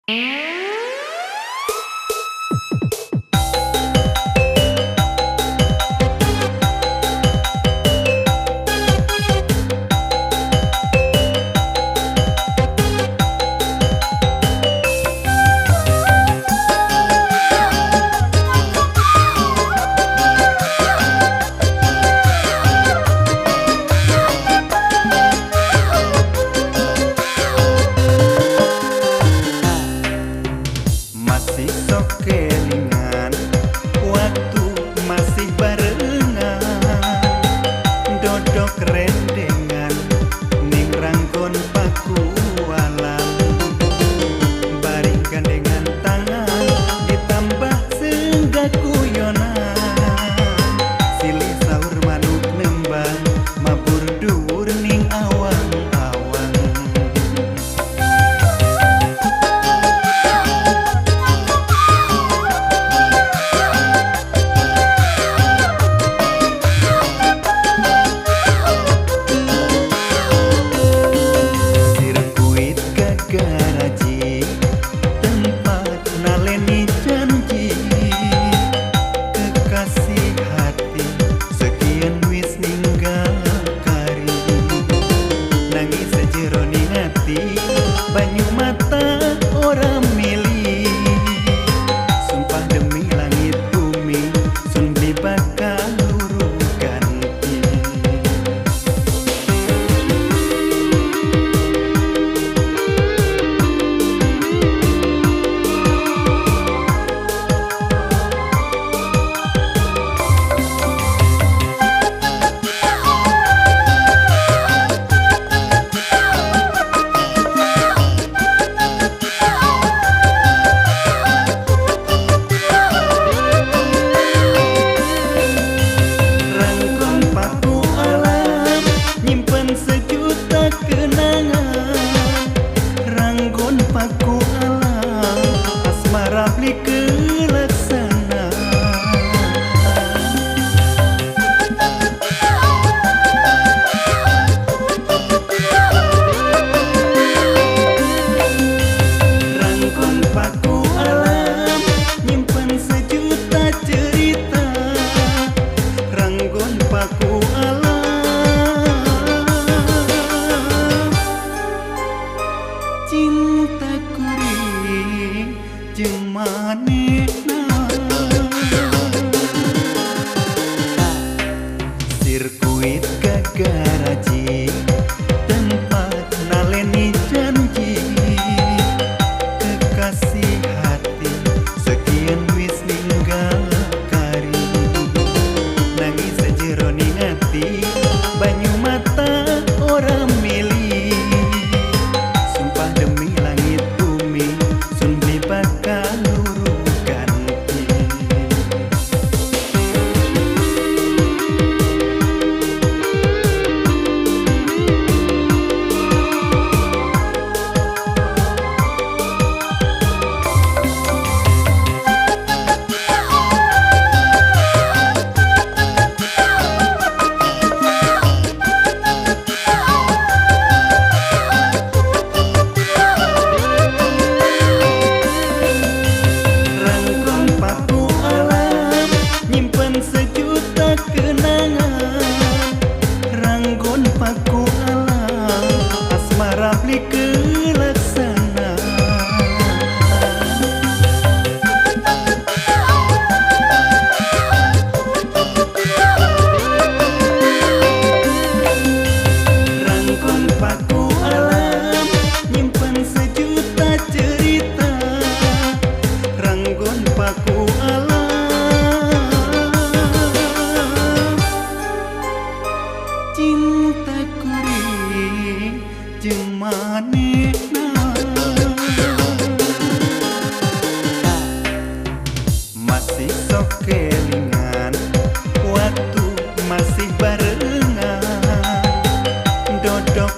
Masih sok kelingan waktu masih barengan, dodok rendengan ning ranggon paku alam, baring gandengan tangan ditambah senggak guyonan, silih sahur manuk nembang mabur dhuwur ning awang-awang. Sirkuit gagaraji tempat naleni janji, kekasih hati sekian wis ninggal kari, nangis sejeroning ati banyu mata ora mili, sumpah demi langit bumi sun beli bakal luru ganti. Rangkon paku alam nyimpen sejuta kenangan, ranggon paku alam asmara beli kelaksana. Rangkon paku alam nyimpen sejuta cerita, ranggon paku alam cinta kuring jeung manehna. Sirkuit gagaraji tempat naleni janji, kekasih hati sekian wis ninggal kari, nangis sejeroning ati banyu mata ora mili, sumpah demi langit bumi sun beli bakal luru ganti. Rangkon paku alam nyimpen sejuta kenangan, ranggon paku alam asmara beli kelaksana. Rangkon paku alam nyimpen sejuta cerita, ranggon paku alam cinta kuring jeung manehna. Masih sok kelingan waktu masih barengan, dodok.